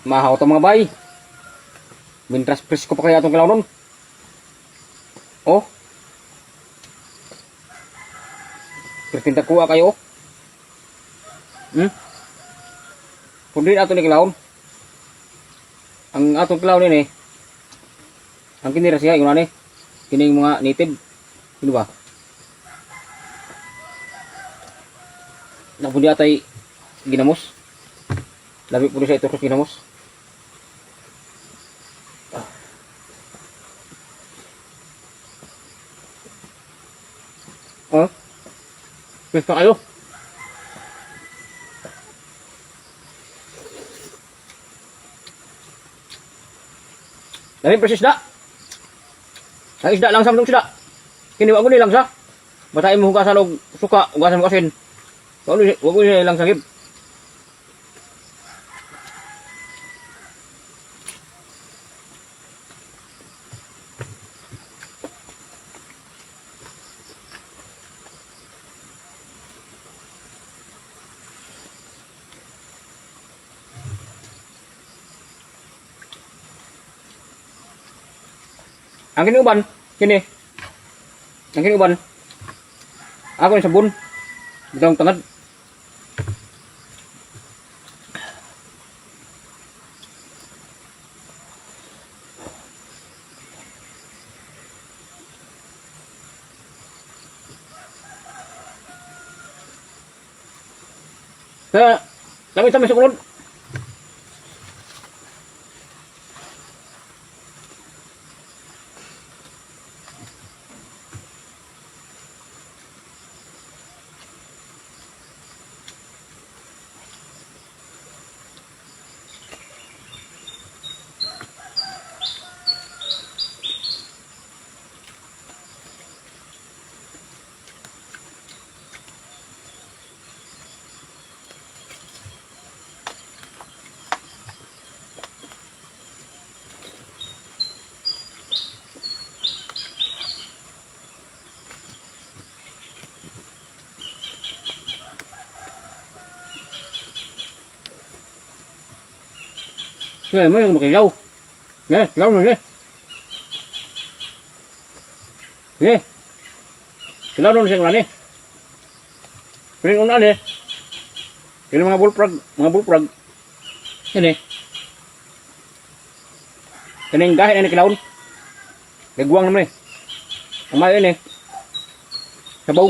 Mahaw to, mga bay. Mintras presko pa kaya itong kilaw nun. Oh. Pertinta kuha kayo. Oh. Kung di ato ni kilawon. Ang atong kilawon ni, ang kinira siya, yung ani. Kining mga native. Sino ba? Napundi atay ginamos. Labi po siya ito sa ginamos. Oh. Gusto kayo? Dami pa isda. Ang isda lang sa itong isda. Kini wa ko ni lang sa. Batain mo hugasan og suka, hugasan mo asin. Wa ko ni lang sagib. Ang kini uban, kini. Ang kini uban. Ako ni sabon. Bitong tangad. Kaya, kami sa sukulod. Ngayon mo yung makilaw. Ngayon, kilaw mo eh. Ngayon. Kilaw nun siya ng eh. Pero yung una eh. Yung mga bullfrog, mga bullfrog. Yan eh. Kaning gahin na ni kilawon. Gagwang naman eh. Ang mayo yun eh. Sabaw.